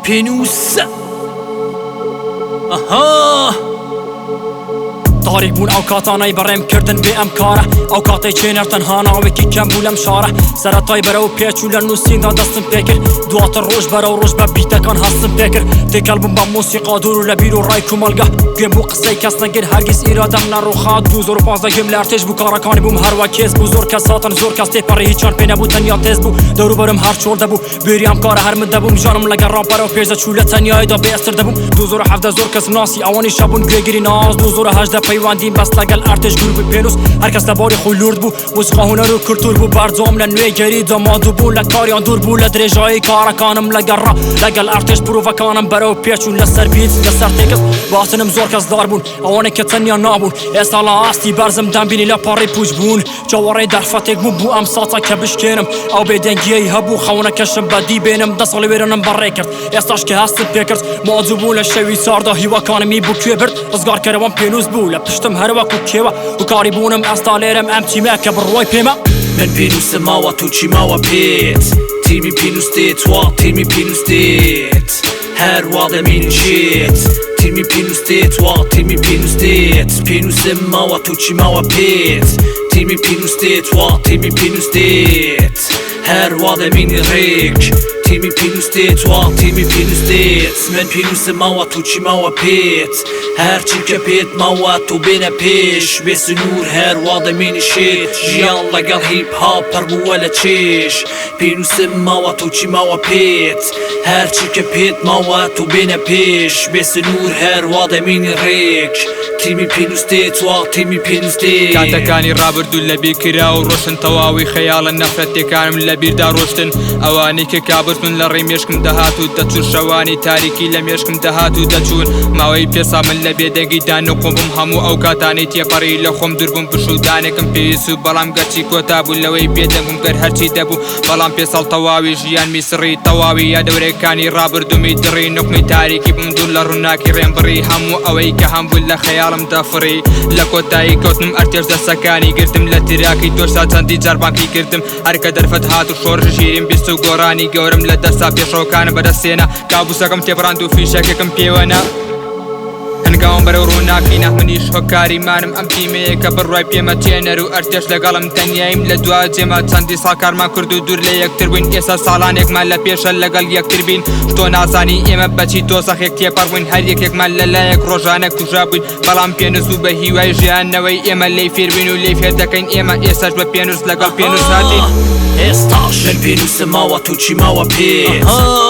پێنووسە ئەها. تاریک بوون ئەو کاتانەی بەڕێم کردن بێ ئەم کارە، ئەو کاتەی چێنەر تەنها ناوێکی کەم بوو لەم شارە. سەرەتای بەرەو پێچوو لە نووسیندا دەستم پێکرد، دواتر ڕۆژ بەرەو ڕۆژ بە بیتەکان هەستم پێکرد. تێکەڵ بووم بە مۆسیقا دوور و لە بیر و ڕای کۆمەڵگە، گوێم بۆ قسەی کەس نەگرت هەرگیز ئیرادەم نەڕووخا. 2015 گوێم لە ئەرتێش بوو، کارەکانی بووم هەروا کێس بوو. زۆر کەس هاتن زۆر کەس تێپەڕی، هیچیان پێ نەبوو تەنیا تێست بوو. دەوروبەرم هەر چۆڵ دەبوو، بێری ئەم کارە هەر من دەبووم. ژیانم لەگەڵ ڕاپ بەرەو پێش دەچوو، لە تەنیاییدا بێ ئەستر دەبووم. 2017 زۆر کەسم ناسی، ئەوانیش هەبوون گوێگری ناز. 2018 پەیوەندیم بەست لەگەڵ ئەرتێش گروپی پێنووس. هەرکەس لە باری خۆی لورد بوو، موسیقا هونەر و کولتوور بوو. بەردەوام لە نوێگەریدا ماندوو بوو، لە کاریان دوور بوو. لە درێژایی کارەکانم لەگەڵ ڕاپ لەگەڵ ئەرتێش پرۆڤەکانم بەرەو پێچوون. لەسەر بیت لەسەر تێکست باتنم زۆر کەس دار بوون، ئەوانەی کە تەنیا نابوون. ئێستا لە ئاستی بەرزم دەمبینی لە پەڕی پووچ بوون. چاوەڕێی دەرفەتێک بووم بۆ ئەم ساتە کە بشکێنم ئەو بێدەنگیەی هەبوو، خەونەکەشم بەدی بێنم. 10 ساڵی وێرانم بەڕێ کرد، ئێستاش کە هەستم پێکرد ماندوو بوو لە شەوی ساردا. هیواکانمی بۆ کوێ برد؟ ڕزگارکەرەوەم پێنووس بوو لە پشتم هەروەکو کێوە. هۆکاری بوونم ئێستا لێرەم، ئەم تیمە کە بڕوای پێمە. من پێنووسم ماوە تۆ چی ماوە پێت؟ تیمی پێنووس دێت وا تیمی پێنووس دێت، هەر وا دەمێنی شێت. تیمی پێنووس دێت وا تیمی پێنووس دێت، پێنووسم ماوە تۆ چی ماوە پێت؟ تیمی پێنووس دێت وا تیمی پێنووس دێت، هەر وا دەمێنی ڕێک. تیمی پێنووس دێت وا تیمی پێنووس دێت، من پێنووسم ماوە تۆ چی ماوە پێت؟ هەرچی کە پێت ماوە تۆ بێنە پێش، بێ سنوور هەر وا دەمێنی شێت. ژیان لەگەڵ هیپ هاپ پڕ بووە لە چێژ، پێنووسم ماوە تۆ چی ماوە پێت؟ هەرچی کە پێت ماوە تۆ بێنە پێش، بێ سنوور هەر وا دەمێنی ڕێک. تیمی پێنووس دێت وا تیمی پێنووس دێت. کاتەکانی ڕابردوو لەبیر کرا و ڕۆشتن، تەواوی خەیاڵە نەفرەتیەکانم لەبیردا ڕۆشتن. ئەوانەی کە کابوس بوون لە ڕێی مێشکم دەهات و دەچوون، شەوانی تاریکی لە مێشکم دەهات و دەچوون. ماوەی پێ ساڵ من لە بێدەنگیدا نوقم بووم، هەموو ئەو کاتانەی تێپەڕی لە خۆم دوور بووم. پشوودانێکم پێویست بوو، بەڵام گەرچی کۆتا بوو لەوەی بێدەنگ بووم گەر هەرچی دەبوو. بەڵام پێ ساڵ تەواوی ژیانمی سڕی، تەواوی یادەوەریەکانی ڕابردوومی دڕی. نوقمی تاریکی بووم دوور لە ڕووناکی ڕێم بڕی، هەموو ئەوەی کە هەمبوو لە خەیاڵم دەفڕی. لە کۆتایی کەوتنم ئەرتێش دەستەکانی گرتم، لە تراکی تۆشدا چەندی جار بانگی کردم. هەرکە دەرفەت هات و شۆڕشی ژیریم بیست و گۆڕانی گەورەم لە دەستا پێشڕەوەکانم بەدەستهێنا. کابوسەکەم تێپەڕاند و فیشەکێکم پێوەنا، هەنگاوم بەرەو ڕووناکی نا. منیش هۆکاری مانم ئەم تیمەیە کە بڕوای پێمە، چێنەر و ئەرتێش لەگەڵم. تەنیاییم لە دوا جێما، چەندی ساڵ کارمان کرد و دوور لە یەکتر بووین. ئێستا ساڵانێکمان لە پێشە لەگەڵ یەکتر بین. تۆ نازانی ئێمە بەچی دۆزەخێک تێپەڕ بووین، هەر یەکێکمان لە لایەک ڕۆژانە کوژرا بووین. بەڵام پێنووس بوو بە هیوای ژیانەوەی ئێمە، لێی فێربووین و لێی فێر دەکەین. ئێمە ئێستاش بە پێنووس لەگەڵ پێنووس هاتین. ئێستاش من پێنووسم ماوە تۆ چی ماوە پێت؟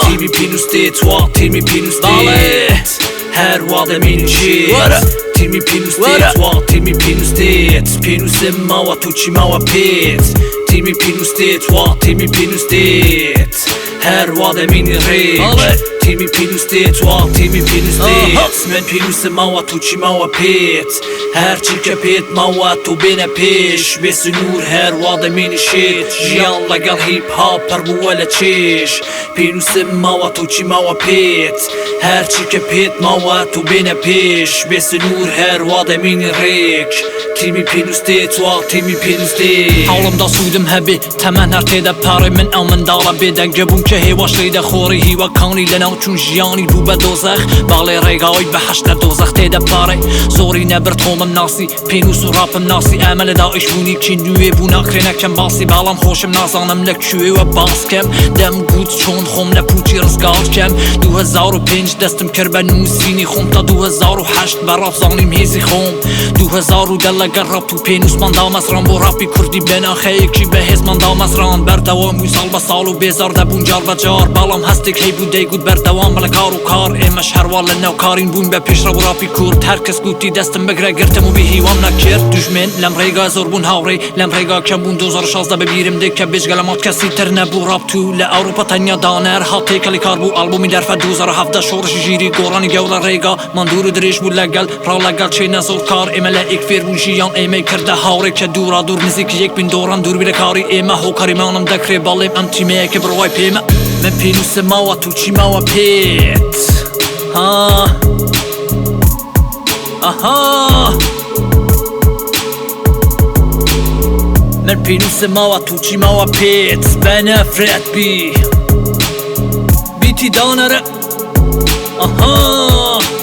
تیمی پێنووس دێت وا تیمی پێنووس دێت، هەر وا دەمێنی شێت. تیمی پێنووس دێت وا تیمی پێنووس دێت، پێنووسم ماوە تۆ چی ماوە پێت؟ تیمی پێنووس دێت وا تیمی پێنووس دێت، هەر وا دەمێنی ڕێک. تیمی پێنووس دێت وا تیمی پێنووس دێت، من پێنووسم ماوە تۆ چی ماوە پێت؟ هەرچی کە پێت ماوە تۆ بێنە پێش، بێ سنوور هەر وا دەمێنی شێت. ژیان لەگەڵ هیپ هاپ پڕ بووە لە چێژ، پێنووسم ماوە تۆ چی ماوە پێت؟ هەرچی کە پێت ماوە تۆ بێنە پێش، بێ سنوور هەر وا دەمێنی ڕێک. تیمی پێنووس دێت وا تیمی پێنووس دێت. هەوڵمدا سوودم هەبێ تەمەن هەر تێدەپەڕێ، من ئەو منداڵە بێدەنگە بووم کە هێواش لێی دەخۆڕی. هیواکانی لەناو چوون ژیانی بوو بە دۆزەخ، باڵێ ڕێگاوی بەهەشت لە دۆزەخ تێدەپەڕێ. زۆری نەبرد خۆمم ناسی، پێنووس و ڕاپم ناسی. ئەمە لە داعش بوونێکی نوێ بوو، ناکرێ نەکەم باسی. بەڵام خۆشم نازانم لە کوێوە باس کەم، دەمگوت چۆن خۆم لە پوچی ڕزگار کەم. 2005 دەستم کرد بە نووسینی خۆم، تا 2008 بە ڕاپ زانیم هێزی خۆم. 2010 لەگەڵ ڕاپ و پێنووسمان دامەزران، بۆ ڕاپی کوردی بناخەیەکی بەهێزمان دامەزران. بەردەوام بووی ساڵ بە ساڵ و بێزار دەبوون جار بە جار، بەڵام هەستێک هەیبوو دەیگوت بەردەوام لە کار و کار. ئێمەش هەروا لە ناو کارین بوون بە پێشڕەو ڕاپی کورد. هەر کەس گوتی دەستم بگرە گرتم و بێ هیوام نەکرد. دوژمن لەم ڕێگا زۆر بوون، هاوڕێ لەم ڕێگا کەم بوون. 2016 بەبیرم دێ کە بێجگە لە مات کەسی تر نەبوو. ڕاپ تو لە ئەوروپا تەنیا دانەر هات تێکەڵی کار بوو. ئەلبومی دەرفەت 2017 شۆڕشی ژیری گۆڕانی گەورە. ڕێگا مان دوور و درێژ بوو لەگەڵ ڕا لەگەڵ چێنە زۆر کار. ئێمە لە ئێک فێر بوون ژیان ئێمەی کردە هاوڕێ، کە دوورا دوور نزیک یەک بین دۆڕان دوور لە کاری ئێمە. هۆکاری مانم دەکرێ بەڵێم ئەم تیمەیە کە بڕوای پێمە. من پێنووسم ماوە تۆ چی ماوە پێت؟ ها ئەها من پێنووسم ماوە تۆ چی ماوە پێت؟ بە نەفرەت بی بیتی دانەرە. ئەها.